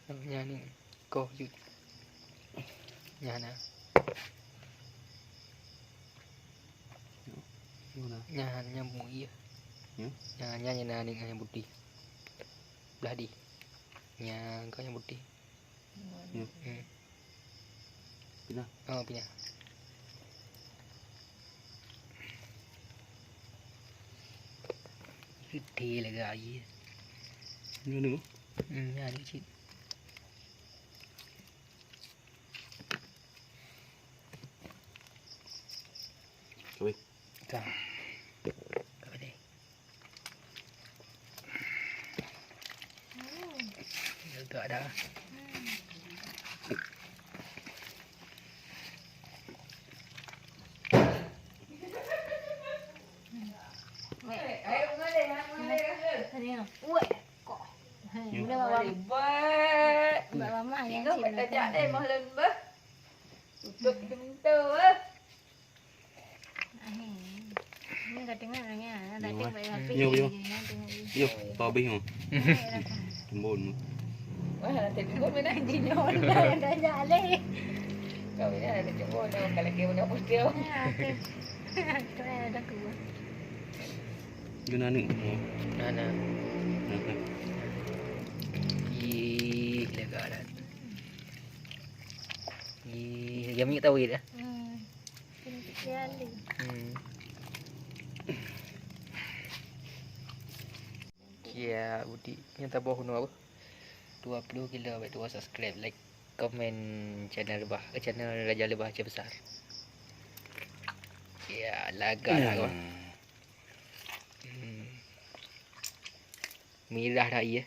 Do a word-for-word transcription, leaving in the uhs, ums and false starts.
Nyan ni, koh jeuet. Nyan na. Mana? Nyan, nyan bui. Ya? Nyan, nyan, nyan, nyan, nyan putih. Blah di. Nyan, kau nyan putih. Ya. Hmm. Pinah. Oh, pinah. Gede lagi air. Ni, ni. Hmm, ya, ni cik. Kawin. Ka. Kawin deh. Lega dah. Weh. Tadi, ha. Weh. Kok. Hei, mula bawah. Ribet. Bawah mah yang Tiga cina. Bak tajak deh, mah lôn beuh. Tutup pintu beuh. Ni ka tengok ni, dah tengok bak api. Yo, yo. Yo, pabih mo. Tembon mo. Wah, ada tembon mana? Jinoe dah, dah jalan. Kau ni ada tembon dah, kalau dia mana putih. Ya, okey. Kau ada kuah. Guna ni. Nana. Nana. Ih, lega dah. Ih, dia minyak tawit dah. Hmm. Kena tiga kali. Hmm. Kia budi nyata boh nu apa? Dua puluh kilo, baik dua subscribe, like, komen channel Lebah, eh, channel Raja Lebah Aceh Besar. Ya, lagak lah, kawan. Hmm. Mirah dah, iya.